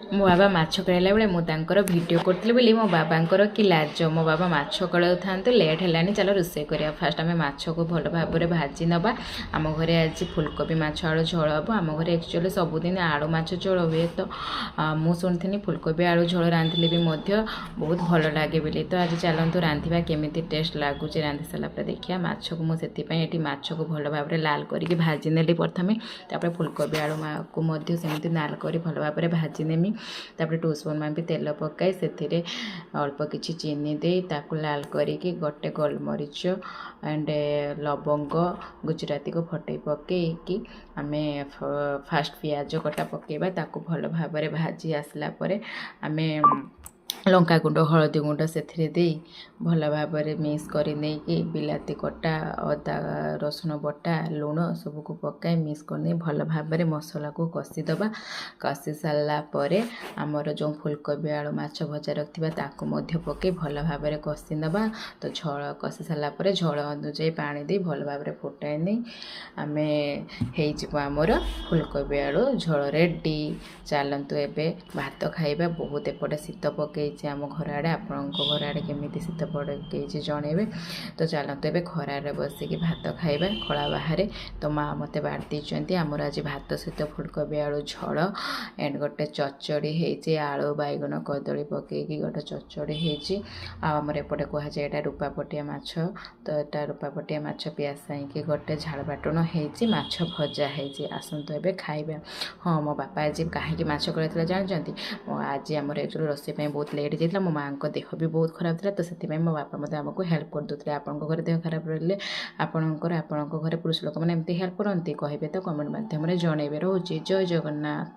ମୋ ବାବା ମାଛ କାଢ଼ିଲା ବେଳେ ମୁଁ ତାଙ୍କର ଭିଡ଼ିଓ କରୁଥିଲି ବୋଲି ମୋ ବାବାଙ୍କର କି ଲାଜ। ମୋ ବାବା ମାଛ କାଢ଼ୁଥାନ୍ତୁ, ଲେଟ୍ ହେଲାଣି, ଚାଲ ରୋଷେଇ କରିବା। ଫାଷ୍ଟ ଆମେ ମାଛକୁ ଭଲ ଭାବରେ ଭାଜି ନେବା। ଆମ ଘରେ ଆଜି ଫୁଲକୋବି ମାଛ ଆଳୁ ଝୋଳ ହେବ। ଆମ ଘରେ ଆକ୍ଚୁଆଲି ସବୁଦିନ ଆଳୁ ମାଛ ଝୋଳ ହୁଏ। ତ ମୁଁ ଶୁଣିଥିଲି ଫୁଲକୋବି ଆଳୁ ଝୋଳ ରାନ୍ଧିଲେ ବି ମଧ୍ୟ ବହୁତ ଭଲ ଲାଗେ ବୋଲି। ତ ଆଜି ଚାଲନ୍ତୁ ରାନ୍ଧିବା, କେମିତି ଟେଷ୍ଟ ଲାଗୁଛି ରାନ୍ଧି ସାରିଲା ପରେ ଦେଖିବା। ମାଛକୁ ମୁଁ ସେଥିପାଇଁ ଏଠି ମାଛକୁ ଭଲ ଭାବରେ ଲାଲ କରିକି ଭାଜି ନେଲି ପ୍ରଥମେ। ତାପରେ ଫୁଲକୋବି ଆଳୁକୁ ମଧ୍ୟ ସେମିତି ଲାଲ କରି ଭଲ ଭାବରେ ଭାଜି ନେମି। ତାପରେ 2 ସ୍ପୁନ୍ ମାପି ତେଲ ପକାଇ ସେଥିରେ ଅଳ୍ପ କିଛି ଚିନି ଦେଇ ତାକୁ ଲାଲ କରିକି ଗୋଟେ ଗୋଲମରିଚ ଆଣ୍ଡ ଲବଙ୍ଗ ଗୁଜୁରାତିକୁ ଫଟେଇ ପକେଇକି ଆମେ ଫାଷ୍ଟ ପିଆଜ କଟା ପକେଇବା। ତାକୁ ଭଲ ଭାବରେ ଭାଜି ଆସିଲା ପରେ ଆମେ ଲଙ୍କା ଗୁଣ୍ଡ, ହଳଦୀ ଗୁଣ୍ଡ ସେଥିରେ ଦେଇ ଭଲ ଭାବରେ ମିକ୍ସ କରି ନେଇକି ବିଲାତି କଟା, ଅଦା ରସୁଣ ବଟା, ଲୁଣ ସବୁକୁ ପକାଇ ମିକ୍ସ କରିନେଇ ଭଲ ଭାବରେ ମସଲାକୁ କଷିଦେବା। କଷି ସାରିଲା ପରେ ଆମର ଯେଉଁ ଫୁଲକୋବି ଆଳୁ ମାଛ ଭଜା ରଖିଥିବା, ତାକୁ ମଧ୍ୟ ପକାଇ ଭଲ ଭାବରେ କଷି ନେବା। ତ ଝୋଳ କଷି ସାରିଲା ପରେ ଝୋଳ ଅନୁଯାୟୀ ପାଣି ଦେଇ ଭଲ ଭାବରେ ଫୁଟାଇ ନେଇ ଆମେ ହେଇଯିବ ଆମର ଫୁଲକୋବି ଆଳୁ ଝୋଳ ରେଡ଼ି। ଚାଲନ୍ତୁ ଏବେ ଭାତ ଖାଇବା। ବହୁତ ଏପଟେ ଶୀତ ପକେଇଛି ଆମ ଘର ଆଡ଼େ। ଆପଣଙ୍କ ଘର ଆଡ଼େ କେମିତି ଶୀତ ପକେଇଛି ଜଣେଇବେ। ତ ଚାଲନ୍ତୁ ଏବେ ଖରାରେ ବସିକି ଭାତ ଖାଇବା ଖଳା ବାହାରେ। ତ ମା ମୋତେ ବାଢ଼ି ଦେଇଛନ୍ତି। ଆମର ଆଜି ଭାତ ସହିତ ଫୁଲକୋବି ଆଳୁ ଝୋଳ ଆଣ୍ଡ ଗୋଟେ ଚଚଡ଼ି ହେଇଛି। ଆଳୁ, ବାଇଗଣ, କଦଳୀ ପକେଇକି ଗୋଟେ ଚଚଡ଼ି ହେଇଛି। ଆଉ ଆମର ଏପଟେ କୁହାଯାଏ ଏଇଟା ରୂପାପଟିଆ ମାଛ। ତ ଏଇଟା ରୂପାପଟିଆ ମାଛ ପିଆଜ ସାଇକି ଗୋଟେ ଝାଳ ବାଟଣ ହେଇଛି, ମାଛ ଭଜା ହେଇଛି। ଆସନ୍ତୁ ଏବେ ଖାଇବା। ହଁ, ମୋ ବାପା ଆଜି କାହିଁକି ମାଛ କରିଥିଲେ ଜାଣିଛନ୍ତି? ଆଜି ଆମର ଆକ୍ଚୁଆଲି ରୋଷେଇ ପାଇଁ ବହୁତ ଲେଟ୍ ହେଇଯାଇଥିଲା। ମୋ ମାଆଙ୍କ ଦେହ ବି ବହୁତ ଖରାପ ଥିଲା। ତ ସେଥିପାଇଁ ମୋ ବାପା ମୋତେ ଆମକୁ ହେଲ୍ପ କରିଦେଉଥିଲେ। ଆପଣଙ୍କ ଘରେ ଦେହ ଖରାପ ରହିଲେ ଆପଣଙ୍କ ଘରେ ପୁରୁଷ ଲୋକମାନେ ଏମିତି ହେଲ୍ପ କରନ୍ତି? କହିବେ ତ କମେଣ୍ଟ ମାଧ୍ୟମରେ ଜଣେଇବେ। ରହୁଛି, ଜୟ ଜଗନ୍ନାଥ।